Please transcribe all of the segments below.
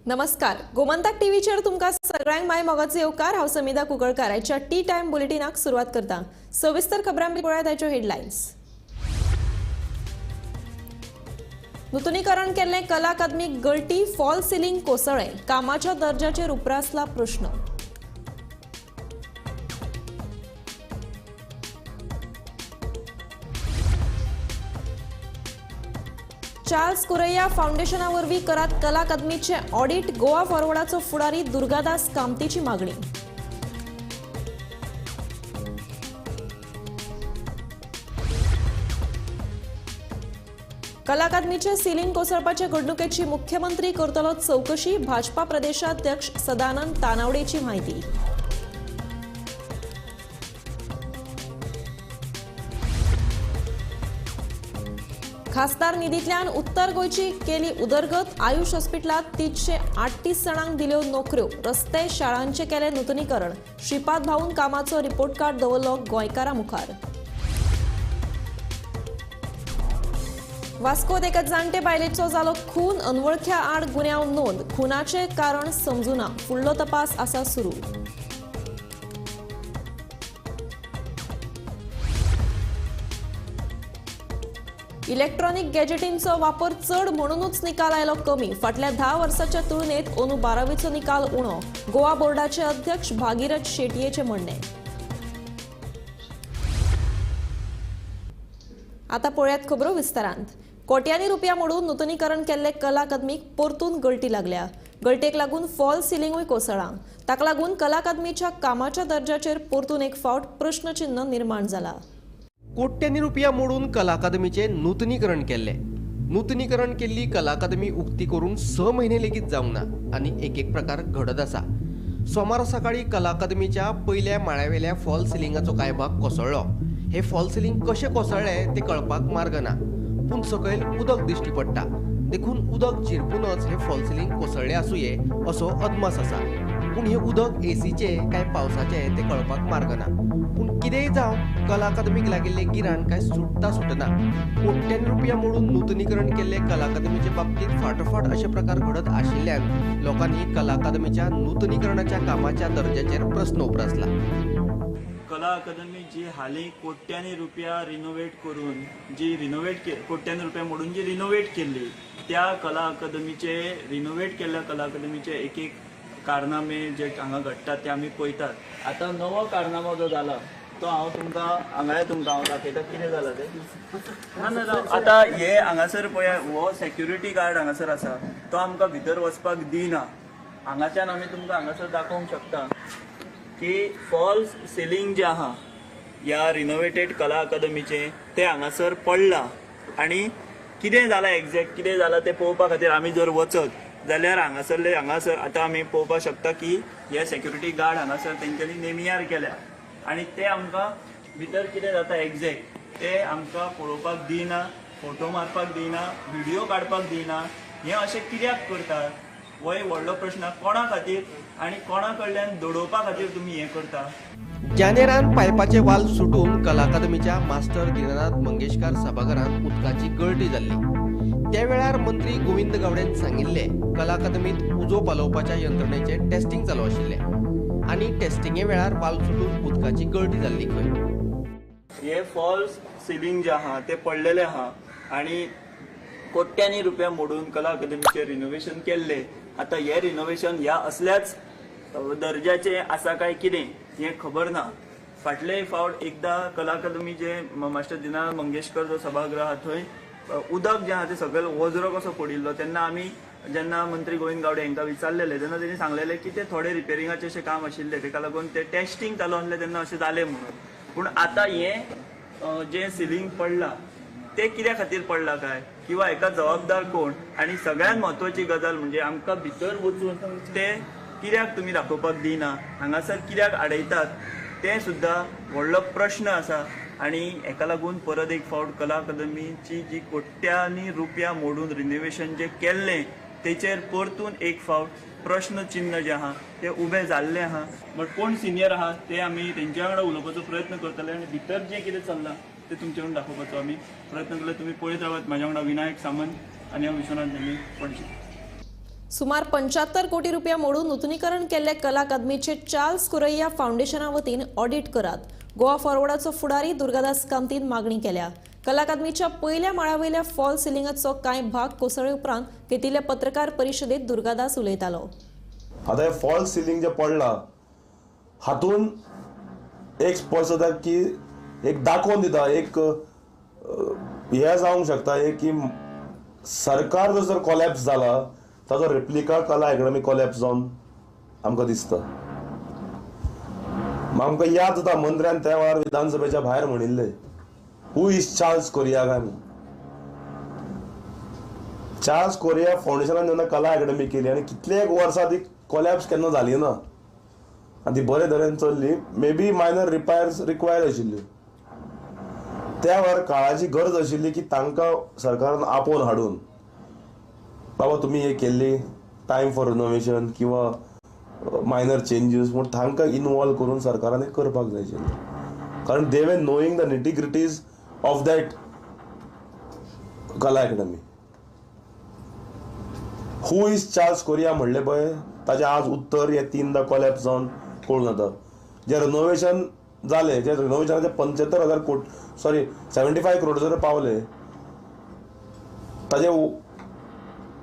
नमस्कार, गोमंतक टीव्हीचेर तुमकां सगळ्यांक my मोगाचो येवकार. हांव समिधा कुंकळकार. आयच्या टी टायम बुलेटिनाक सुरवात करता. सविस्तर खबरां पळयात आयच्यो हेडलायन्स. नुतनीकरण केल्लें कला अकादमीक गळटी, फॉल सिलिंग कोसळ्ळें, कामाच्या दर्जाचेर उप्रासला प्रश्न. चार्ल्स कुरैया फाउंडेशना वरवीं करात कला अकादमीचें ऑडिट, गोवा फॉरवर्डाचो फुडारी दुर्गादास कामतीची मागणी. कला अकादमीचे सिलिंग कोसळपाचे घडणुकेची मुख्यमंत्री करतलो चवकशी, भाजपा प्रदेशाध्यक्ष सदानंद तानावडेची माहिती. खासदार निधींतल्यान उत्तर गोंयची केली उदरगत, आयुष हॉस्पिटलांत 338 जाणांक दिल्यो नोकऱ्यो, रस्ते शाळांचें केलें नुतनीकरण, श्रीपाद भाऊन कामाचो रिपोर्ट कार्ड दवरलो गोंयकारां मुखार. वास्कोत एका जाणटे बायलेचो जालो खून, अनवळख्या आड गुन्यांव नोंद, खुनाचें कारण समजुना, फुडलो तपास आसा सुरू. इलेक्ट्रॉनिक गॅजेटींचो वापर चड म्हणूनच निकाल आयलो कमी, फाटल्या 10 वर्साच्या तुलनेत अंदू 12वीचो निकाल उणो, गोवा बोर्डाचे अध्यक्ष भागीरथ शेटयेचे म्हणणें. आता पळयात खबरो विस्तारांत. कोट्यांनी रुपया मोडून नुतनीकरण केल्ले कला अकादमीक परतून गळटी लागल्या. गळटेक लागून फॉल सिलिंगूय कोसळ्ळां. ताका लागून कला अकादमीच्या कामाच्या दर्जाचेर परतून एक फावट प्रश्नचिन्ह निर्माण जाला. कोट्यांनी रुपया मोडून कला अकादमीचें नूतनीकरण केल्लें. नूतनीकरण केल्ली कला अकादमी उक्ती करून 6 म्हयने लेगीत जावंक ना आनी एक एक प्रकार घडत आसा. सोमारा सकाळी कला अकादमीच्या पयल्या माळ्यावेल्या फॉल सिलिंगाचो कांय भाग कोसळ्ळो. हे फॉल सिलिंग कशें कोसळ्ळें तें कळपाक मार्ग ना, पूण सकयल उदक दिश्टी पडटा, देखून उदक झिरपूनच हे फॉल सिलिंग कोसळ्ळें आसुये असो अदमास आसा. पूण हें उदक एसीचें काय पावसाचें तें कळपाक मार्ग ना. पूण कितेंय जावं, कला अकादमीक लागिल्लें गिराण काय सुट्टा सुटना. कोट्यांनी रुपया मोडून नूतनीकरण केल्ले कला अकादमीचे बाबतींत फाटोफाट अशे प्रकार घडत आशिल्ल्यान लोकांनी कला अकादमीच्या नूतनीकरणाच्या कामाच्या दर्जाचेर प्रस्न उप्रासला. कला अकादमी जी हालीं कोट्यांनी रुपया रिनोवेट करून जी रिनोवेट कोट्यांनी रुपया मोडून जी रिनोवेट केल्ली त्या कला अकादमीचे रिनोवेट केल्ल्या कला अकादमीचे एक एक कारनामे जे हांगा घडटात ते आमी पळयतात. आतां नवो कारनामो जो जाला तो हांव तुमकां हांगाय तुमकां हांव दाखयता कितें जाला तें. ना ना आतां हे हांगासर पळय, हो सेक्युरिटी गार्ड हांगासर आसा, तो आमकां भितर वचपाक दिना. हांगाच्यान आमी तुमकां हांगासर दाखोवंक शकता की फॉल्स सिलिंग जें आहा ह्या रिनोवेटेड कला अकादमीचें तें हांगासर पडलां आनी कितें जालां एग्जॅक्ट कितें जालां तें पळोवपा खातीर आमी जर वचत जाल्यार हांगासरले हांगासर आतां आमी पळोवपाक शकता की हे सेक्युरिटी गार्ड हांगासर तेंच्यांनी नेमियार केल्या आनी ते आमकां भितर कितें जाता एग्जॅक्ट ते आमकां पळोवपाक दिना, फोटो मारपाक दिना, व्हिडियो काडपाक दिना. हें अशें कित्याक करतात हो एक व्हडलो प्रश्न. कोणा खातीर आनी कोणा कडल्यान दडोवपा खातीर तुमी हें करता? जानेरान पायपाचे वाल सुटून कला अकादमीच्या मास्टर दीनानाथ मंगेशकार सभाघरांत उदकाची गळटी जाल्ली. त्या वेळार मंत्री गोविंद गावडेन सांगिल्लें कला अकादमीत उजो पालोवपाच्या यंत्रणेचें टेस्टिंग चालू आशिल्लें आनी टेस्टिंगे वेळार वाल सुटून उदकाची गळटी जाल्ली खंय. हे फॉल्स सिलिंग जे आहा ते पडलेले आहा आनी कोट्यांनी रुपया मोडून कला अकादमीचें रिनोवेशन केल्लें. आतां हें रिनोवेशन ह्या असल्याच दर्जाचें आसा काय कितें हें खबर ना. फाटले फावट एकदां कला अकादमी जे मास्टर दीनानाथ मंगेशकर जो सभागृह आहा थंय उदक जें आहा तें सकयल वजरो कसो पडिल्लो तेन्ना आमी जेन्ना मंत्री गोविंद गावडे हांकां विचारलेलें तेन्ना तेणी सांगलेलें की ते थोडे रिपेरिंगाचें अशें काम आशिल्लें, तेका लागून ते टेस्टिंग चालू आसलें तेन्ना अशें जालें म्हणून. पूण आतां हें जें सिलिंग पडलां तें कित्या खातीर पडलां काय किंवा हेका जबाबदार कोण? आनी सगळ्यांत म्हत्वाची गजाल म्हणजे आमकां भितर वचून तें कित्याक तुमी दाखोवपाक दिना, हांगासर कित्याक आडयतात तें सुद्दां व्हडलो प्रश्न आसा. आनी हेका लागून परत एक फावट कला अकादमीची जी कोट्यांनी रुपया मोडून रिनोवेशन जें केल्लें तेचेर परतून एक फावट प्रश्नचिन्ह जें आहा तें उबें जाल्लें आहा. बट कोण सिनियर आहा ते आमी तेंच्या वांगडा उलोवपाचो प्रयत्न करतले आनी भितर जें कितें चल्लां तें तुमचे कडेन दाखोवपाचो आमी प्रयत्न करतले. तुमी पळयत रावात. म्हाज्या वांगडा विनायक सामंत आनी हांव विश्वनाथ नेमी, पणजी. सुमार 75 कोटी रुपया मोडून नूतनीकरण केल्ले कला अकादमीचे चार्ल्स कुरैया फावंडेशना वतीन ऑडिट करात. गोवा फॉरवर्डाचो फुडारी दुर्गादास कामतीन मागणी केल्या. कला अकादमीच्या पयल्या माळ्यावयल्या फॉल सिलिंगाचो कांय भाग कोसळ्ळे उपरांत घेतिल्ल्या पत्रकार परिशदेत दुर्गादास उलयतालो. आता हे फॉल सिलिंग जे पडला हातून एक स्पश्ट जाता की एक दाखोवन दिता एक हे जावंक शकता एक की सरकार जो जर कोलॅप्स जाला ताजो रेप्लिका कला अकॅडमी कोलॅप्स जावन आमकां दिसता. आमकां याद जाता मंत्र्यान त्या वेळार विधानसभेच्या भायर म्हणिल्लें who is Charles Correa काय म्हणून. चार्ल्स कोरिया फावंडेशनान जेन्ना कला अकॅडमी केली आनी कितले एक वर्सां ती कोलॅप्स केन्ना जाली ना आनी ती बरे तरेन चल्ली, may be minor repairs required आशिल्ल्यो. त्या वेळार काळाची गरज आशिल्ली की तांकां सरकारान आपोवन हाडून बाबा तुमी हे केल्ली टायम फॉर रिनोवेशन किंवा मायनर चेंजीस म्हूण तांकां इनवॉल्व करून सरकारान हें करपाक जाय आशिल्लें. कारण they were knowing the nitty-gritties of that Kala Academy. Who is Charles Correa म्हणलें पळय ताजें आज उत्तर हे तीनदां कोलॅप्स जावन कळून जाता. जें रिनोवेशन जालें जे रिनोवेशनाचे 75,000 कोट सॉरी 75 करोड जर पावले ताजें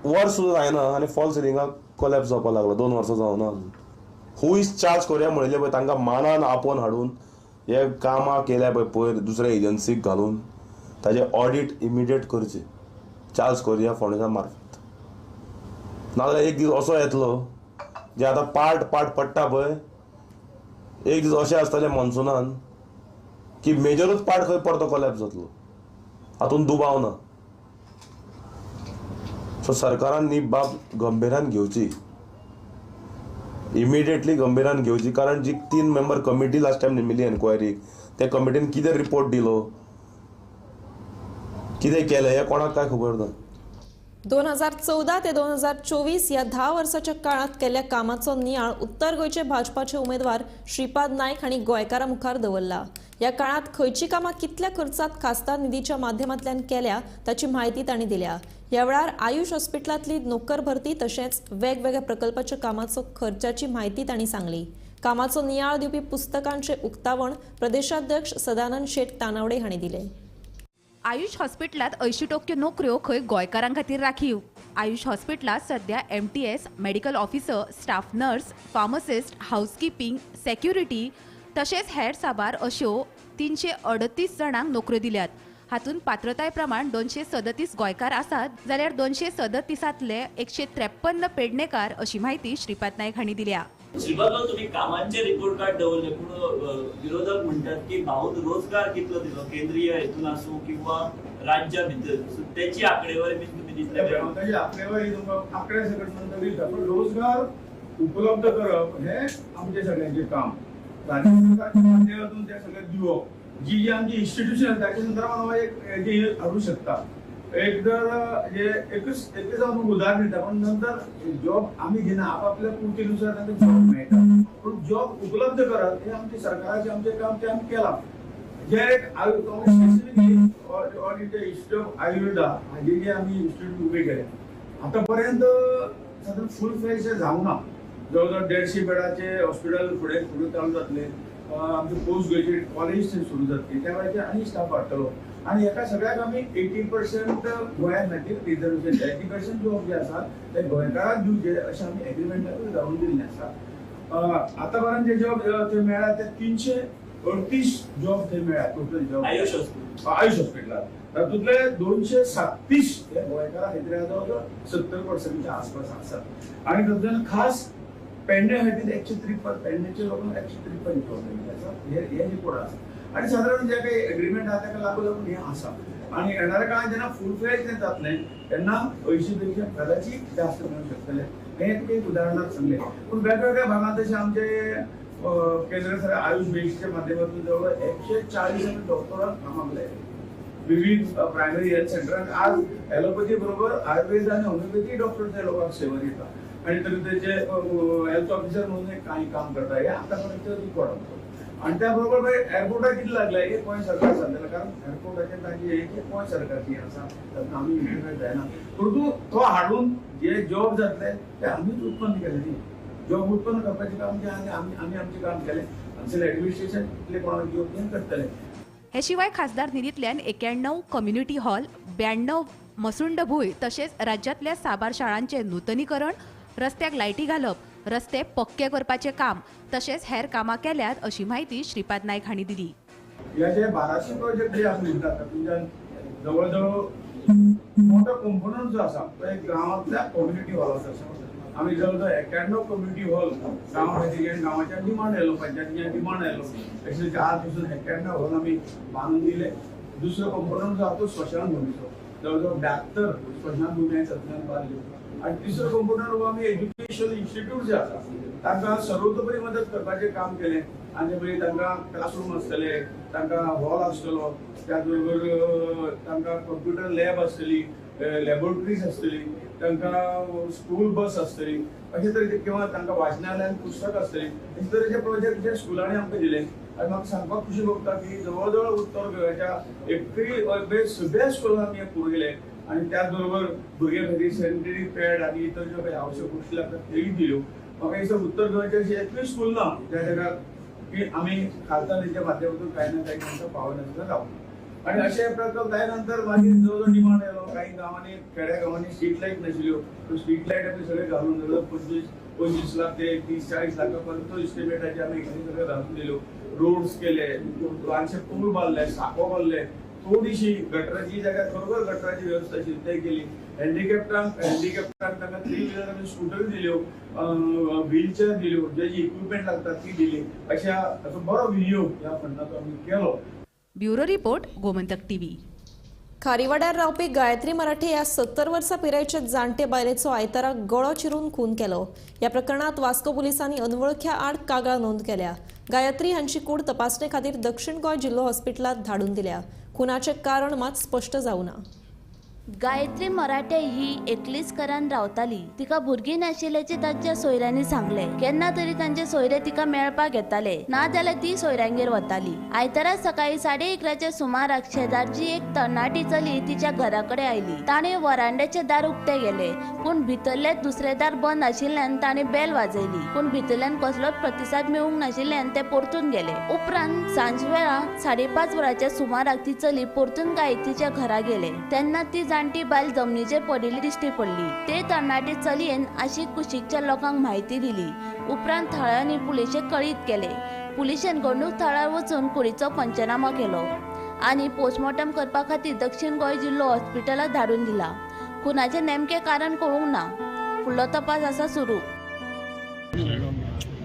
वर्स सुद्दां जायना आनी फॉल सिलिंगाक कोलॅप्स जावपाक लागलो 2 वर्सां जावना अजून. Who is Charles Correa म्हणिल्लें पळय तांकां मानान आपोवन हाडून हे कामां केल्या पळय पयर दुसऱ्या एजन्सीक घालून ताजें ऑडिट इमिडिएट करचें चार्ल्स कोरिया फावंडेशना मार्फत. नाजाल्यार एक दीस असो येतलो जे आतां पार्ट पार्ट पडटा पळय एक दीस अशें आसतलें मॉन्सुनान की मेजरूच पार्ट खंय परतो कोलॅप्स जातलो हातूंत दुबाव ना. सो सरकारान ही बाब गंभीरान घेवची, इमिडिएटली गंभीरान घेवची. कारण जी 3 मेंबर कमिटी लास्ट टायम नेमिल्ली एन्क्वायरीक त्या कमिटीन कितें रिपोर्ट दिलो कितें केलें हें कोणाक कांय खबर ना. 2014 ते 2024 ह्या 10 वर्साच्या काळात केल्ल्या कामाचो नियाळ उत्तर गोंयचे भाजपाचे उमेदवार श्रीपाद नायक हांणी गोंयकारां मुखार दवरला. ह्या काळात खंयची कामां कितल्या खर्चात खासदार निधीच्या माध्यमांतल्यान केल्या ताची म्हायती तांणी दिल्या. ह्या वेळार आयुष हॉस्पिटलांतली नोकर भरती तशेंच वेगवेगळ्या प्रकल्पाच्या कामाचो खर्चाची म्हायती तांणी सांगली. कामाचो नियाळ दिवपी पुस्तकांचे उक्तावण प्रदेशाध्यक्ष सदानंद शेट तानावडे हांणी दिले. आयुष हॉस्पिटलात 80% नोकऱ्यो खंय गोंयकारां खातीर राखीव. आयुष हॉस्पिटलात सध्या MTS, medical officer, staff nurse, pharmacist, housekeeping, security तशेंच हेर साबार अश्यो 338 जाणांक नोकऱ्यो दिल्यात. हातूंत पात्रताय प्रमाण 237 गोंयकार आसात जाल्यार 237तले 153 पेडणेकार अशी म्हायती श्रीपाद नायक हांणी दिल्या. श्रीपाद, तुम्ही कामांचे रिपोर्ट कार्ड दवरले पूण विरोधक म्हणतात की भाऊन रोजगार कितलो दिलो केंद्रीय हेतून आसूं किंवा राज्या भितर त्याची आकडेवारी बी तुम्ही दितले? ताची आकडेवारी तुमकां आकडे सकट नंतर दिता, पण रोजगार उपलब्ध करप हे आमचे सगळ्यांचे काम. राज्य सरकारच्या माध्यमातून ते सगळें दिवप जी जी आमची इन्स्टिट्यूशन आसा ताच्या संदर्भात हांव एक जे हाडूं शकता. एक तर जे एकच एकच हांव तुमकां उदाहरण दिता, पण नंतर जॉब आमी घेना, आपापल्या पुर्तीनुसार तांकां जॉब मेळटा, पूण जॉब उपलब्ध करप हें आमचें सरकाराचें आमचें काम तें आमी केलां. जे एक specifically all India institute of Ayurveda हाजे जे आमी इन्स्टिट्यूट उबे केले आतां पर्यंत सादारण फूल फ्लॅज जावंक ना. जवळ जवळ 150 बेडाचे हॉस्पिटल फुडें फुडें चालू जातले, आमचे पोस्ट ग्रॅज्युएट कॉलेज थंय सुरू जातली, त्या वेळाचेर आनी स्टाफ वाडटलो आनी हेका सगळ्याक आमी 80% गोंया खातीर रिजर्वेशन, 80% जॉब जे आसा ते गोंयकारांक दिवचे अशें आमी एग्रीमेंटाकूय धाडून दिल्लें आसा. आतां पर्यंत जे जॉब थंय मेळ्ळा ते 338 जॉब थंय मेळ्ळा total job Ayush hospital Ayush हॉस्पिटलात, तातूंतले 237 हे गोंयकारां खातीर जवळ जवळ 70%च्या आसपास आसात. आनी तातूंतल्यान खास पेडणे खातीर 153 पेडणेचे लोकांक 153 जॉब मेळिल्ले आसा, हे रिपोर्ट आसा. आनी सादारण जे काही एग्रीमेंट आहा ताका लागू लागून हें आसा. आनी येणाऱ्या काळात जेन्ना फूल फ्लॅज तें जातलें तेन्ना 80 पेक्षा कदाचित जास्त मेळूंक शकतलें, हें तुका एक उदाहरणात सांगलें. पूण वेगवेगळ्या भागांत तशें आमचे केंद्र सरकार आयुष मिनिस्ट्रीच्या माध्यमातून जवळ 140 आमी डॉक्टरांक कामाक लायले विविध प्रायमरी हेल्थ सेंटरांत. आज एलोपॅथी बरोबर आयुर्वेद आनी होमिओपॅथी डॉक्टर त्या लोकांक सेवा दिता आनी तरेतरेचे हेल्थ ऑफिसर म्हणून कांय काम करता. हे आतां पर्यंत रिकॉर्ड आमचो. आनी त्या बरोबर मागीर एअरपोर्टाक कितें लागलें एक गोंय सरकार सांगतलें, कारण एअरपोर्टाचें ताजें एक गोंय सरकारची आसा, तातूंत आमी इंटरफेर जायना. परंतु तो हाडून जे जॉब जातले ते आमीच उत्पन्न केले न्ही, जॉब उत्पन्न करपाचें काम जें आहा आमी आमी आमचें काम केलें, हांगसरलें एडमिनिस्ट्रेशन इतलें कोणाक दिवप तें करतलें. हे शिवाय खासदार निधींतल्यान 91 कम्युनिटी हॉल, 92 मसुंडभूंय तशेंच राज्यांतल्या साबार शाळांचें नूतनीकरण, रस्त्याक लायटी घालप, रस्ते पक्के करपाचें काम तशेंच हेर कामां केल्यात अशी म्हायती श्रीपाद नायक हांणी दिली. हे जे 1200 प्रोजेक्ट जे आमी म्हणटात तातूंतल्यान जवळ जवळ मोठो कंपोनंट जो आसा तो एक गांवांतल्या कम्युनिटी हॉलाचो आसा. आमी जवळ जवळ 91 कम्युनिटी हॉल गांवा खातीर गांवाच्या डिमांड आयलो, पंचायतीच्या डिमांड आयलो, तशेंच आज पासून 91 हॉल आमी बांदून दिले. दुसरो कंपोनंट जो आसा तो स्मशानभुमीचो, जवळ जवळ 72 स्मशानभुमी हांवें सत्यान बांदल्यो. आनी तिसरो कंपोनंट आमी एज्युकेशन इन्स्टिट्यूट जे आसा तांकां सर्वतोपरी मदत करपाचें काम केलें. आनी मागीर तांकां क्लासरूम आसतले, तांकां हॉल आसतलो, त्याच बरोबर तांकां कंप्युटर लॅब आसतली, लॅबोरेटरीज आसतली, तांकां स्कूल बस आसतली, अशे तरेचे किंवा तांकां वाचनालयान पुस्तक आसतली, अशे तरेचे प्रोजेक्ट जे स्कुलांनी आमकां दिले. आनी म्हाका सांगपाक खुशी भोगता की जवळ जवळ उत्तर गोंयच्या एकूय सगळ्या स्कुलान आमी हें पुरो केलें. आनी त्याच बरोबर भुरग्यां खातीर सॅनिटरी पॅड आनी इतर ज्यो काही आवश्यक गोश्टी लागतात तेय दिल्यो. म्हाका दिसता उत्तर गोंयचें अशें एकूय स्कूल ना ज्या जाग्यार की आमी खासदारांच्या माध्यमातून काही ना काही तांकां पावनासतना रावता. आनी अशे प्रकल्प जाय नंतर मागीर जवळ जवळ डिमांड आयलो, काही गांवांनी खेड्या गांवांनी स्ट्रीट लायट नाशिल्ल्यो, त्यो स्ट्रीट लायट आमी सगळे घालून जवळ 25 लाख ते 30-40 लाखां पर्यंत तो इस्टिमेटाचे आमी सगळे घालून दिल्यो. रोड्स केले, ल्हानशे पूल बांदले, साको बांदले, थोडीशी गटराची जागा बरोबर गटराची व्यवस्था आशिल्ली ते केली. हँडिकॅप्टांक तांकां 3 व्हिलर आमी स्कुटर दिल्यो, व्हीलचेअर दिल्यो, जे जी इक्विपमेंट लागतात ती दिली. अशा असो बरो विनियोग ह्या फंडाचो आमी केलो. Bureau report, Gomantak TV. खारीवाड्यार रावपी गायत्री मराठे ह्या 70 वर्सां पिरायेचे जाणटे बायलेचो आयतारा गळो चिरून खून केलो. ह्या प्रकरणांत वास्को पुलिसांनी अनवळख्या आड कागाळ नोंद केल्या. गायत्री हांची कूड तपासणे खातीर दक्षिण गोंय जिल्लो हॉस्पिटलांत धाडून दिल्या. खुनाचें कारण मात स्पश्ट जावना. गायत्री मराठे ही एकलीच घरान रावताली. तिका भुरगीं नाशिल्ल्याचें तांच्या सोयऱ्यांनी सांगलें. केन्ना तरी तांचे सोयरे तिका मेळपाक येताले, ना जाल्यार ती सोयऱ्यांगेर वताली. आयतारा सकाळी 11:30 सुमाराक शेजारची एक तरणाटी चली तिच्या घरा कडेन आयली. ताणें वरांड्याचें दार उक्तें केलें, पूण भितरलें दुसरें दार बंद आशिल्ल्यान ताणें बेल वाजयली, पूण भितरल्यान कसलोच प्रतिसाद मेळूंक नाशिल्ल्यान ते परतून गेले. उपरांत सांजवेळा 5:30 वरांच्या सुमाराक ती चली परतून गायत्रीच्या घरा गेले. तेन्ना ती जाणटी बायल जमनीचेर पडिल्ली दिश्टी पडली. ते तरणाटे चलयेन आशी कुशीकच्या लोकांक म्हायती दिली. उपरांत थळाव्यांनी पुलिशेक कळीत केले. पुलिशेन घडणूक थळार वचून कुडीचो पंचनामो केलो आनी पोस्टमॉर्टम करपा खातीर दक्षिण गोंय जिल्लो हॉस्पिटलाक धाडून दिला. खुनाचें नेमकें कारण कळूंक ना. फुडलो तपास आसा सुरू.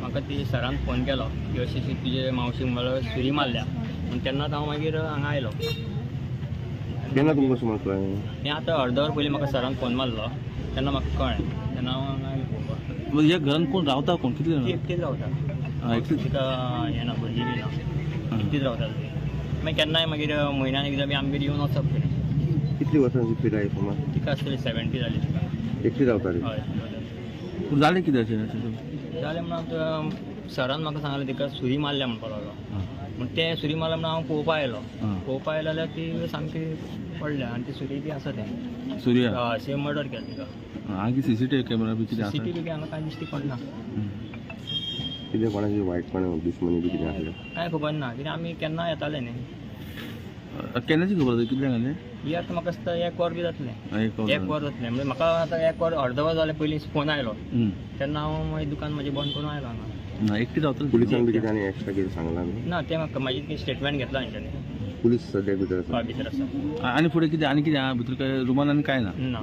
म्हाका ती सरान फोन केलो की अशी अशी तुजे मावशी म्हणल्यार सुरी मारल्या म्हूण. तेन्नाच हांव मागीर हांगा आयलो. केन्ना तुमकां सुमार कळ्ळें? हें आतां अर्द वर पयलीं म्हाका सरान फोन मारलो तेन्ना म्हाका कळ्ळें. तेन्ना हांव हांगा आयलो पळोवपाक. ह्या घरान कोण रावता? कोण कितले ती एकटीच रावता. तिका हें ना, भुरगीं बी ना, एकटीच रावता ती. मागीर केन्नाय मागीर म्हयन्यान एकदां बी आमगेर येवन वचप थंय. कितली वर्सांची पिराय सुमार? तिका आसतली 70 जाली तिका. एकटी रावताली? हय. पूण जालें कितें अशें? जालें म्हणून सरान म्हाका सांगलें तिका सुरी मारल्या म्हणपाक लागलो. म्हण तें सुरी मारल्या म्हणून हांव पळोवपा आयलो. पळोवपा आयलो जाल्यार ती सामकी पडल्या आनी ती सुरी बी आसा तें सुरी हय, सेम मर्डर केला तिका. हांगा सीसीटीव्ही कॅमेरा बी कितें आसा? सीसीटीव्ही हांगा कांय दिश्टी पडना. कितें कोणाची वायटपण दुश्मनी बी कितें आसलें कांय खबर ना, कित्याक आमी केन्ना येताले न्ही. केन्नाची खबर आसा? कितल्यांक आसलें? ही आतां म्हाका दिसता 1 वर बी जातलें. 1 वर जातलें म्हणजे म्हाका आतां 1 वर अर्द वर जालें पयलीं फोन आयलो तेन्ना हांव मागीर दुकान म्हजें बंद करून आयलो हांगा. एकटी रावता? पुलिसांक बी कितें आनी एक्स्ट्रा कितें सांगलां? ना, तें म्हाका म्हाजी स्टेटमेंट घेतला तेंच्यांनी. पुलीस सद्याक भितर आसा? हय, भितर आसा. आनी फुडें कितें आनी कितें आहा भितर? काय रुमान आनी काय ना? ना,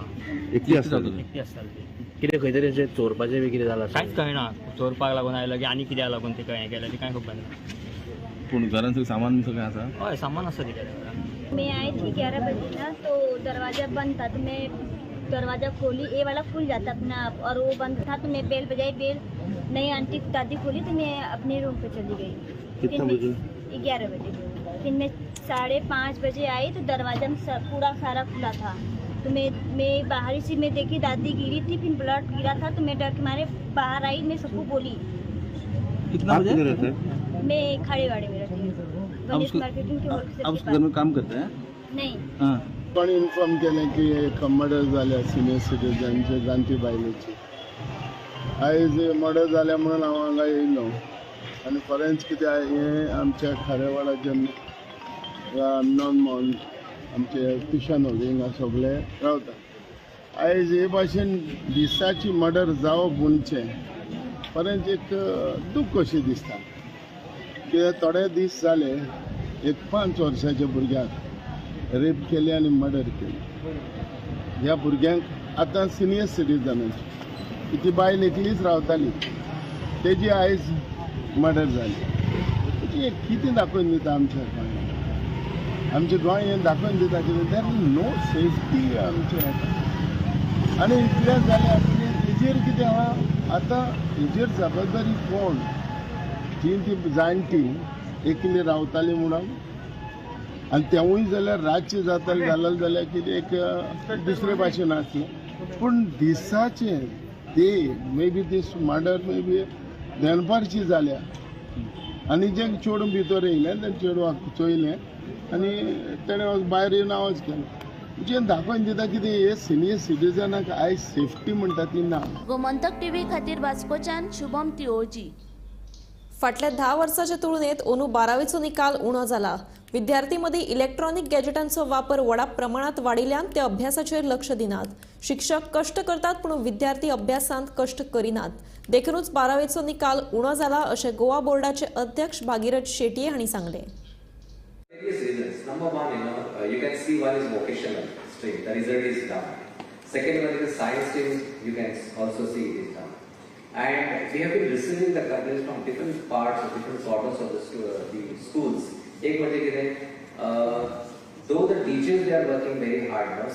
एकटी आसता. एकटी आसताली ती. कितें खंय तरी अशें चोरपाचें बी कितें जालां? कांयच कळना, चोरपाक लागून आयलो की आनी कित्याक लागून ते हें केलें तें कांय खबर ना. पूण घरान सगळें सामान सगळें आसा? हय, सामान आसा तिका घरान. मैं आई थी 11 बजे ना, तो दरवाज़ा बंद था, तो मैं दरवाज़ा खोली, ये वाला खुल जाता अपना आप, और वो बंद था तो मैं बेल बजाई, बेल नहीं आंटी दादी खोली तो मैं अपने रूम पे चली गई। कितना बजे? 11 बजे। फिर मैं 5:30 बजे आई तो दरवाज़ा पूरा सारा खुला था, तो मैं बाहर से मैं देखी दादी गिरी थी, फिर ब्लड गिरा था, तो मैं डर के मारे बाहर आई, मैं सबको बोली। कितना बजे? मैं खाड़ेवाड़े में रहती हूँ, गणेश मार्केटिंग के होलसेल। आप घर में काम करते हैं? नहीं। हाँ। पण इन्फॉर्म केलें की एक मर्डर जाल्या सिनियर सिटीजनचे जाणटी बायलेची। आयज मर्डर जाल्या म्हणून हांव हांगा येयलो आनी खरेंच कितें हें आमच्या खारेवाडाचे नॉन मोन आमचे किशन हिंगा सगळे रावता। आयज हे भाशेन दिसाची मर्डर जावप म्हणचें खरेंच एक दूख कशें दिसता। कित्याक थोडे दीस जाले एक 5 वर्साच्या भुरग्याक रेप केली आनी मर्डर केली। ह्या भुरग्यांक आतां सिनियर सिटीजनाची ती बायल एकलीच रावताली, तेजी आयज मर्डर जाली। म्हणजे कितें दाखोवन दिता आमच्या गोंयांत, आमचें गोंय हें दाखोवन दिता कितें there is no safety आमचें हेका। आनी इतलें जालें आनी हेजेर कितें आहा आतां हेजेर जबाबदारी कोण, जी ती जाणटी एकली रावताली म्हणून आनी तेवूय जाल्यार रातचें जातालें जालें जाल्यार कितें एक दुसरे भाशेन आसलें, पूण दिसाचें ते may be this murder may be दनपारची जाल्या आनी जें चेडूं भितर येयलें तें चेडवाक चोयलें आनी तेणें भायर येवन आवाज केलो। म्हणजे दाखोवन दिता कितें हे सिनियर सिटीजनाक आयज सेफ्टी म्हणटा ती ना। गोमंतक टीव्ही खातीर वास्कोच्यान शुभम तिओजी। फाटल्या 10 वर्सांचे तुलनेत अंदू 12वीचो निकाल उणो जाला। विद्यार्थी मदीं इलेक्ट्रॉनिक गॅजेटांचो वापर व्हडा प्रमाणांत वाडिल्ल्यान ते अभ्यासाचेर लक्ष दिनात। शिक्षक कश्ट करतात पूण विद्यार्थी अभ्यासांत कश्ट करिनात, देखूनच 12वीचो निकाल उणो जाला अशें गोवा बोर्डाचे अध्यक्ष भागीरथ शेटये हांणी सांगलें। Various reasons. Number one, you can see one is vocational stream, the result is down. Second one is the science stream, you can also see it is down. And we have been receiving the complaints from different parts of different corners of the schools. एक म्हणजे कितें, though the teachers they are working very hard now,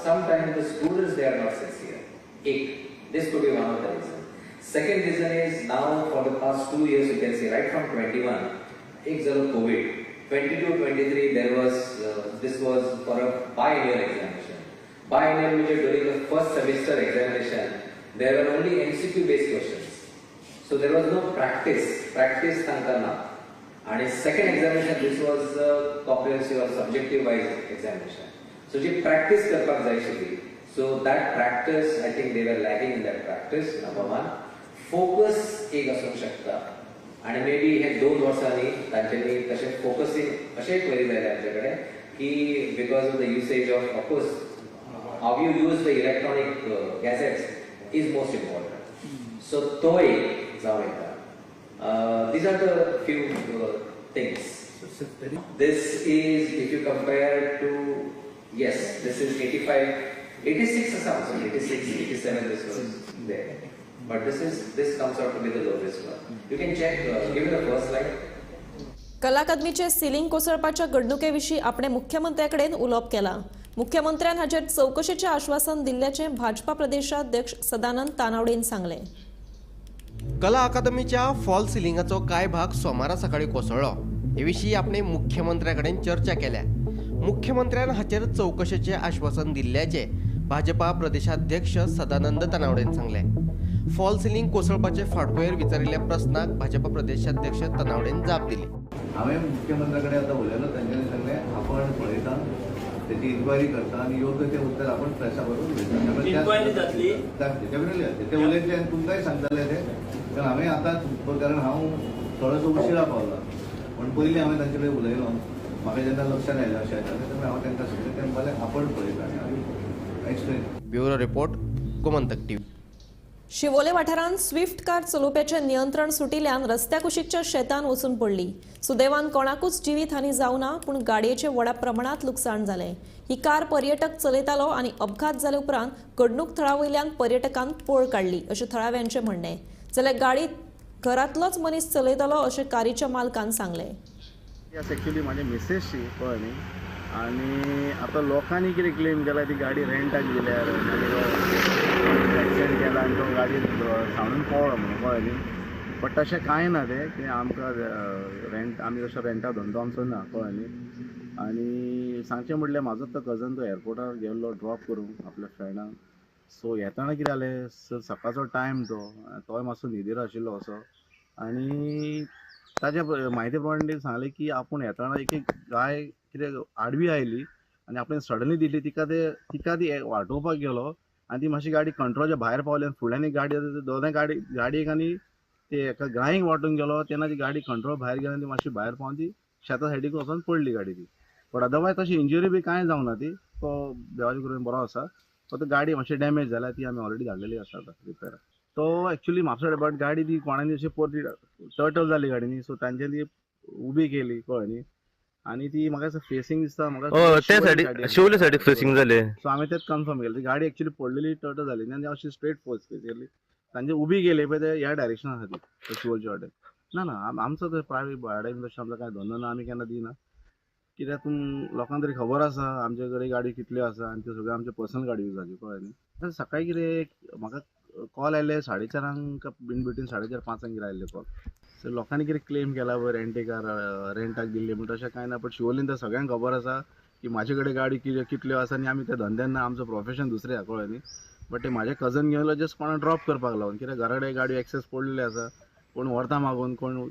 sometimes the students they are not sincere. एक, this could be one of the reasons. Second reason is now for the past 2 years you can see right from 21, एक जालो COVID, 22, 23 there was this was for a biennial examination. Biennial which is during the first semester examination there were only MCQ based questions. So there was no practice, practice तांकां ना. And second examination this was comprehensive or subjective wise examination. So ji practice करपाक जाय आशिल्ली, so that practice I think they were lagging in that practice, number one. Focus एक आसूंक शकता आनी may be हे 2 वर्सांनी तांच्यांनी तशें फोकसींग अशें क्वेरी जालें आमचे कडेन की because of the usage of course how you use the electronic gadgets is most important. So तो एक जावं येता. These are the few things. This is if you compare to, yes, this is 85, 86 आसा, 86, 87 this was there. But this comes out to be the lowest one. You can check, give me the first slide. कला अकादमीचे ceiling कोसळपाच्या घडणुके विशीं आपणे मुख्यमंत्र्या कडेन उलोवप केलां। मुख्यमंत्र्यान हाचेर चवकशेचें आश्वासन दिल्ल्याचें भाजपा प्रदेशाध्यक्ष सदानंद तानावडेन सांगलें। कला अकादमीच्या फॉल सिलिंगाचो कांय भाग सोमारा सकाळीं कोसळ्ळो। हे विशीं आपणे मुख्यमंत्र्या कडेन चर्चा केल्या। मुख्यमंत्र्यान हाचेर चवकशेचें आश्वासन दिल्ल्याचें भाजपा प्रदेशाध्यक्ष सदानंद तानावडेन सांगलें। फॉल सिलिंग कोसळपाचे फाटभुंयेर विचारिल्ल्या प्रस्नाक भाजपा प्रदेशाध्यक्ष तानावडेन जाप दिली। हांवें मुख्यमंत्र्या कडेन आतां उलयलो, तांच्यांनी सांगलें आपण पळयता, तेची इन्क्वायरी करता आनी योग्य तें उत्तर आपण प्रेसा बरोबर उलयता। इन्क्वायरी जातली, डेफिनेटली जातली. ते उलयतले आनी तुमकांय सांगतले ते, कारण हांवें आतां, कारण हांव थोडोसो उशिरा पावला, पूण पयलीं हांवें तांचे कडेन उलयलो, म्हाका जेन्ना लक्षांत आयलें अशें जालें तेन्ना हांव तांकां सांगलें, ते म्हणलें आपण पळयता आनी explain. Bureau report, Gomantak TV. Siolim वाठारांत स्विफ्ट कार चलोवप्याचें नियंत्रण सुटिल्ल्यान रस्त्या कुशीकच्या शेतान वचून पडली। सुदैवान कोणाकूच जिवीत हानी जावना, पूण गाडयेचें व्हडा प्रमाणांत लुकसाण जालें। ही कार पर्यटक चलयतालो आनी अपघात जाले उपरांत घडणूक थळा वयल्यान पर्यटकान पळ काडली अशें थळाव्यांचें म्हणणें। जाल्यार गाडी घरांतलोच मनीस चलयतालो अशें कारीच्या मालकान सांगलें। एक्चुअली म्हाजे मिसेसची कळ्ळें न्ही, आनी आतां लोकांनी कितें क्लेम केला ती गाडी रेंटाक दिल्यार मागीर एक्सिडेंट केला आनी तो गाडी सांडून पळ्ळो म्हणून, कळ्ळें न्ही. बट तशें कांय ना, तें की आमकां रेंट, आमी तसो रेंटा धंदो आमचो ना, कळ्ळें न्ही. आनी सांगचें म्हटल्यार म्हाजो तो कजन तो एअरपोर्टार गेल्लो ड्रॉप करूंक आपल्या फ्रेंडाक. सो येतना कितें जालें, सकाळचो टायम तो, तोय मातसो न्हिदेर आशिल्लो असो, आनी ताच्या म्हायती प्रमाणे तेणी सांगलें की आपूण येताना एक गाय कितें आडवी आयली आनी आपणें सडनली दिली तिका, ते तिका ती वाटोवपाक गेलो आनी ती मातशी गाडी कंट्रोलच्या भायर पावली आनी फुडल्यान एक गाडी येता, दोनय गाडी गाडयेक आनी ते एका गायेक वाटून गेलो. तेन्ना ती गाडी कंट्रोल भायर गेली आनी ती मातशी भायर पावन ती शेता सायडीक वचोन पडली गाडी ती. बट अदरवायज तशी इंजुरी बी कांय जावंक ना, ती तो देवाच्या कृपेन बरो आसा. फक्त गाडी मातशी डॅमेज जाल्या, ती आमी ऑलरेडी धाडलेली आसा आतां रिपेराक. तो एक्चुली म्हापसा, बट गाडी ती कोणानी अशी परती टर्टल जाली गाडी न्ही, सो तांच्यांनी ती उबी केली, कळ्ळें न्ही. आनी ती म्हाका दिसता फेसींग दिसता म्हाका. त्या सायडीक, शिवले सायडीक फेसींग जाले. सो आमी तेच कन्फर्म केलें, ती गाडी एक्चुली पडलेली टर्टल जाली न्ही आनी अशी स्ट्रेट फोर्स केली तांचे उबी केली पळय ते ह्या डायरेक्शन आसा ती शिवोलच्या वाटेन. ना ना, आमचो तर प्रायवेट भाड्यान तशें आमचो कांय धंदो ना, आमी केन्ना दिना. कित्याक तुम लोकांक तरी खबर आसा आमचे कडेन गाडी कितल्यो आसा आनी त्यो सगळ्यो आमच्यो पर्सनल गाडयो जाल्यो, कळ्ळें न्ही. सकाळीं कितें म्हाका कॉल आयले 4:30 इन बिटवीन 4:30-5 कितें आयिल्ले कॉल. सो लोकांनी कितें क्लेम केला पळय रेंटेकार रेंटाक दिल्ली म्हण, तशें कांय ना. बट शिवोलीन तर सगळ्यांक खबर आसा की म्हाजे कडेन गाडी कितें कितल्यो आसा आनी आमी त्या धंद्यान ना, आमचो प्रोफेशन दुसरें आसा, कळ्ळें न्ही. बट ते म्हाजे कजन घेवन जस्ट कोणा ड्रॉप करपाक लागून, कित्याक घरा कडेन गाडी एक्सेस पडलेली आसा, कोण व्हरता मागून कोण,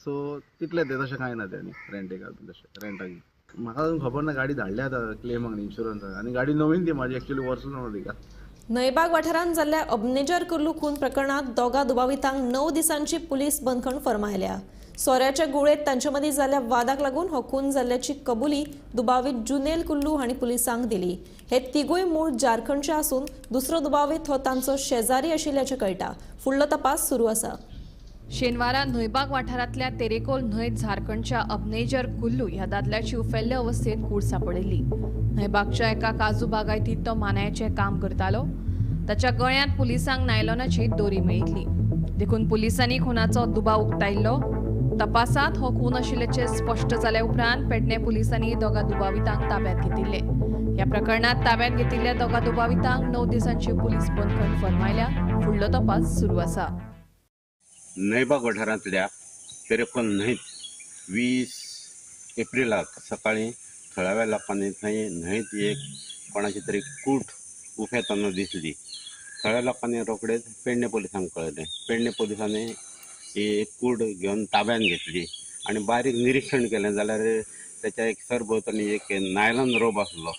सो तितलें तें तशें कांय ना. तें रेंटेकार तशें रेंटाक म्हाका अजून खबर ना. गाडी धाडल्या आतां क्लेमाक इन्शुरन्साक आनी गाडी नवीन ती म्हाजी एक्चुअली वर्सूच जावना तिका. न्हयबाग वाठारांत जाल्ल्या अबनेजर कुर्लू खून प्रकरणात दोगा दुबावितांक 9 दिसांची पुलीस बंदखण फर्मायल्या. सोऱ्याच्या गुळेत तांचे मदीं जाल्ल्या वादाक लागून हो खून जाल्ल्याची कबुली दुबावीत जुनेल कुल्लू हांणी पुलिसांक दिली. हे तिगूय मूळ झारखंडचे आसून दुसरो दुबावीत हो तांचो शेजारी आशिल्ल्याचें कळटा. फुडलो तपास सुरू आसा. शेनवारा न्हयबाग वाठारांतल्या तेरेकोल न्हंयत झारखंडच्या अबनेजर कुल्लू ह्या दादल्याची उफेल्ले अवस्थेत कूड सांपडिल्ली. न्हयबागच्या एका काजू बागायतीत तो मानायाचें काम करतालो. ताच्या गळ्यांत पुलिसांक नायलॉनाची दोरी मेळिल्ली, देखून पुलिसांनी खुनाचो दुबाव उक्तायल्लो. तपासांत हो खून आशिल्ल्याचें स्पश्ट जाल्या उपरांत पेडणे पुलिसांनी दोगा दुबावितांक ताब्यांत घेतिल्ले. ह्या प्रकरणांत ताब्यांत घेतिल्ल्या दोगा दुबावितांक 9 दिसांची पुलीस बंदखण फर्मायल्या. फुडलो तपास सुरू आसा. न्हयबाग वाठारांतल्या तेरेकोल न्हंयत 20 एप्रिलाक सकाळीं थळाव्या लोकांनी थंय न्हंयत एक कोणाची तरी कूट उफेतना दिसली. थळाव्या लोकांनी रोखडेच पेडणे पुलिसांक कळयलें. पेडणे पुलिसांनी ही कूड घेवन ताब्यान घेतली आनी बारीक निरिक्षण केलें जाल्यार त्याच्या एक सरभोंवतणी एक नायलॉन रोप आसलो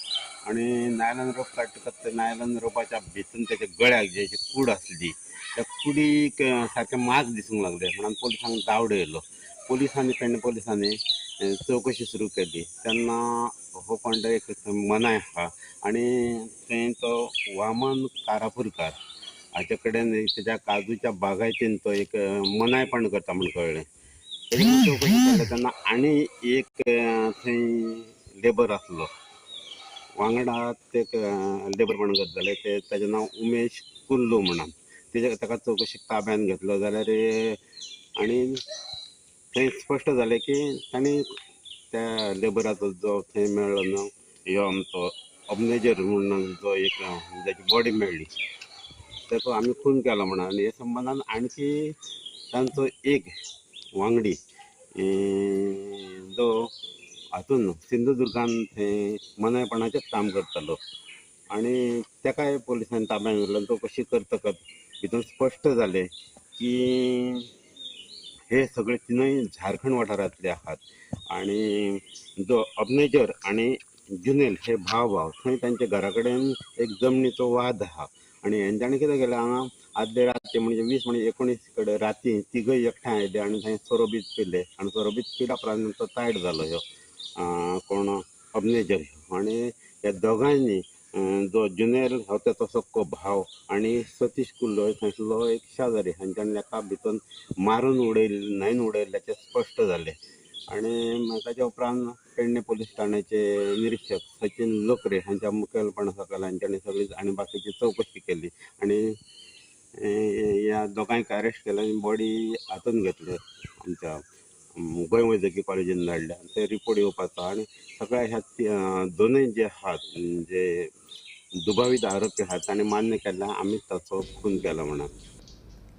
आनी नायलॉन रोप काडटकच त्या नायलॉन रोपाच्या भितर त्याच्या गळ्याक जी कूड आसली त्या कुडीक सारकें मांस दिसूंक लागलें म्हणून पुलिसांक दावडो येयलो. पुलिसांनी पेडणे पुलिसांनी चवकशी सुरू केली तेन्ना हो कोण एक मनाय आसा आनी थंय तो वामन कारापूरकार हाचे कडेन तेच्या काजूच्या बागायतीन तो एक मनायपण करता म्हूण कळ्ळें. तेजी चवकशी केली तेन्ना आनी एक थंय लेबर आसलो वांगडा ते लेबरपण करताले ते ताजें नांव उमेश कुल्लू म्हणून तेजे ताका चवकशी ताब्यान घेतलो जाल्यार आनी थंय स्पश्ट जालें की तांणी त्या लेबराचो जो थंय मेळ्ळो न्हू ह्यो आमचो अबनेजर म्हणून जो एक जाची बॉडी मेळ्ळी ताचो आमी खून केलो म्हणून आनी हे संबंदान आणखी तांचो एक वांगडी जो हातून सिंधुदुर्गान थंय मनायपणाचेंच काम करतालो आनी ताकाय पुलिसांनी ताब्यान घेतलो. चवकशी करतकच भितर स्पश्ट जालें की हे सगळे तिनूय झारखंड वाठारांतले आहात आनी जो अबनेजर आनी जुनेल हे भाव भाव थंय तांच्या घरा कडेन एक जमनीचो वाद आहा आनी हेंच्यांनी कितें केलें हांगा आदले राती म्हणजे 20 म्हणजे 19 कडेन राती तिगय एकठांय आयले आनी थंय सोरो बीत पिले आनी सोरो बीत पिल्या उपरांत तो तायट जालो ह्यो कोण अबनेजर आनी ह्या दोगांयनी जो जुनेल हो ताचो सक्को भाव आनी सतीश कुल्लो थंयसलो एक शेजारी हांच्यांनी एका भितर मारून उडयल्ले न्हंयन उडयल्ल्याचें स्पश्ट जालें. आनी ताच्या उपरांत पेडणे पुलीस ठाण्याचे निरिक्षक सचिन लोकरे हांच्या मुखेलपणा सकयल हांच्यांनी सगळी आनी बाकीची चवकशी केली आनी ह्या दोगांयक अरेस्ट केले आनी बॉडी हातून घेतले आमच्या गोंय वैजकी कॉलेजीन धाडल्या ते रिपोर्ट येवपाचो आनी सगळ्या ह्या दोनूय जे आहात जे दुबावीत आरोपी आहात तांणी मान्य केला आमी ताचो खून केला म्हणून.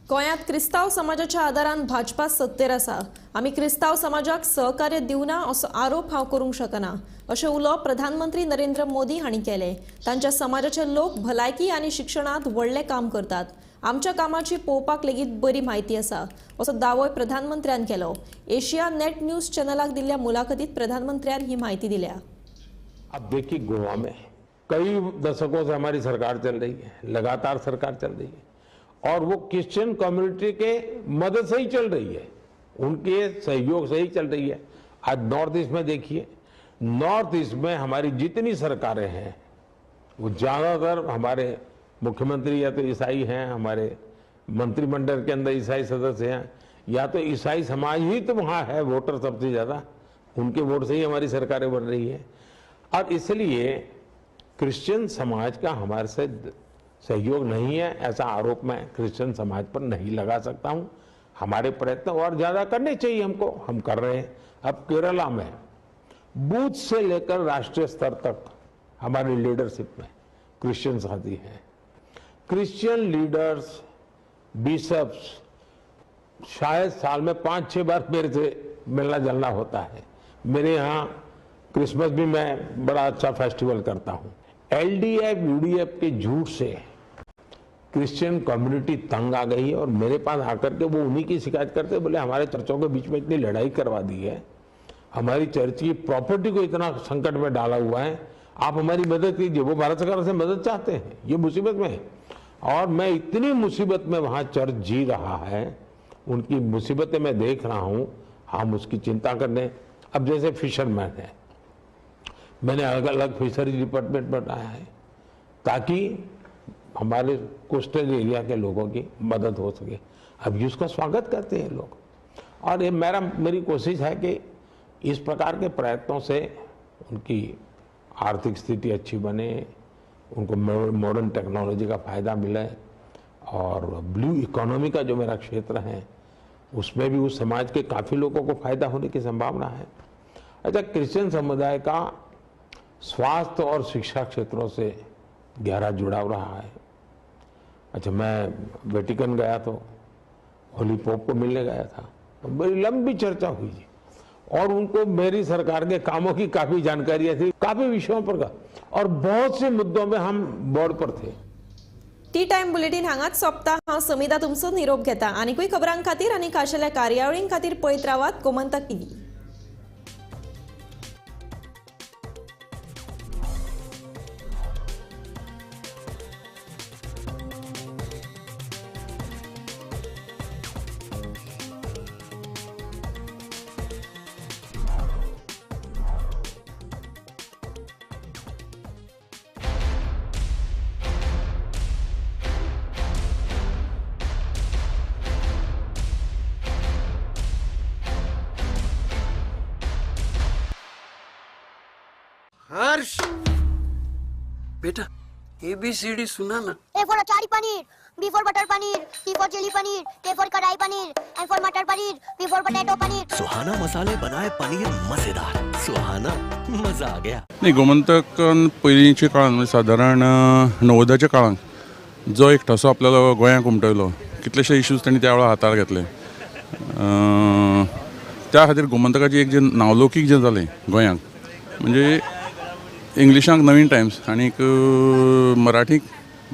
गोंयांत क्रिस्तांव समाजाच्या आदारान भाजपा सत्तेर आसा. आमी क्रिस्तांव समाजाक सहकार्य दिवना असो आरोप हांव करूंक शकना अशें उलोवप प्रधानमंत्री नरेंद्र मोदी हांणी केलें. तांच्या समाजाचे लोक भलायकी आनी शिक्षणांत व्हडलें काम करतात. आमच्या कामाची पळोवपाक लेगीत बरी म्हायती आसा असो दावोय प्रधानमंत्र्यान केलो. एशिया नेट न्यूज चॅनलाक दिल्ल्या मुलाखतीत प्रधानमंत्र्यान ही म्हायती दिल्या. अब देखिए, गोवा में कई दशकों से हमारी सरकार चल रही है, लगातार सरकार चल रही है और वो क्रिश्चियन कम्युनिटी के मदद से ही चल रही है, उनके सहयोग से ही चल रही है। आज नॉर्थ ईस्ट में देखिए, नॉर्थ ईस्ट में हमारी जितनी सरकारें हैं वो ज़्यादातर हमारे मुख्यमंत्री या तो ईसाई हैं, हमारे मंत्रिमंडल के अंदर ईसाई सदस्य हैं, या तो ईसाई समाज ही तो वहाँ है वोटर सबसे ज़्यादा, उनके वोट से ही हमारी सरकारें बन रही है। और इसलिए क्रिश्चियन समाज का हमारे से सहयोग नहीं है, ऐसा आरोप मैं क्रिश्चियन समाज पर नहीं लगा सकता हूँ। हमारे प्रयत्न और ज़्यादा करने चाहिए हमको, हम कर रहे हैं। अब केरला में बूथ से लेकर राष्ट्रीय स्तर तक हमारी लीडरशिप में क्रिश्चियन साथी हैं। क्रिश्चियन लीडर्स, बिशप्स शायद साल में 5-6 बार मेरे से मिलना जुलना होता है। मेरे यहाँ क्रिसमस भी मैं बड़ा अच्छा फेस्टिवल करता हूँ। एलडीएफ यूडीएफ के झूठ से क्रिश्चियन कम्युनिटी तंग आ गई है और मेरे पास आकर के वो उन्हीं की शिकायत करते, बोले हमारे चर्चों के बीच में इतनी लड़ाई करवा दी है, हमारी चर्च की प्रॉपर्टी को इतना संकट में डाला हुआ है, आप हमारी मदद कीजिए। वो भारत सरकार से मदद चाहते हैं, ये मुसीबत में है। और मैं इतनी मुसीबत में वहाँ चर्च जी रहा है, उनकी मुसीबतें मैं देख रहा हूँ, हम उसकी चिंता कर रहे हैं। अब जैसे फिशरमैन है, मैंने अलग अलग फिशरी डिपार्टमेंट बनाया है ताकि हमारे कोस्टल एरिया के लोगों की मदद हो सके। अब उसका स्वागत करते हैं लोग। और ये मेरी कोशिश है कि इस प्रकार के प्रयत्नों से उनकी आर्थिक स्थिति अच्छी बने, उनको मॉडर्न टेक्नोलॉजी का फ़ायदा मिले और ब्लू इकोनॉमी का जो मेरा क्षेत्र है उसमें भी उस समाज के काफ़ी लोगों को फ़ायदा होने की संभावना है। अच्छा, क्रिश्चियन समुदाय का स्वास्थ्य और शिक्षा क्षेत्रों से गहरा जुड़ाव रहा है। अच्छा, मैं वेटिकन गया तो होली पोप को मिलने गया था, तो बड़ी लंबी चर्चा हुई और उनको मेरी सरकार के कामों की काफ़ी जानकारी थी, काफ़ी विषयों पर का, और बहुत से मुद्दों में हम बोर्ड पर थे। टी टायम बुलेटीन हांगाच सोंपता. हांव समिता तुमचो निरोप घेता. आनीकूय खबरां खातीर आनी खाशेल्या कार्यावळीं खातीर पळयत रावात गोमंतक टीव्ही. हर्ष बेटा, ABCD सुना ना। A for achari paneer, B for butter paneer, C for chilli paneer, K for kadai paneer, M for matar paneer, P for potato paneer. Suhana मसाले बनाए पनीर मजेदार, सुहाना मजा आ गया। नाही, गोमंतकान पयलींच्या काळान म्हणजे सादारण 90च्या काळान जो एक ठसो आपल्याला गोंयांक उमटयलो, कितलेशे इश्यूज तांणी त्या वेळार हातार घेतले। त्या खातीर गोमंतकाची एक जे नावलौकीक जें जालें गोंयांक, म्हणजे इंग्लिशांक नवीन टायम्स आनीक मराठीक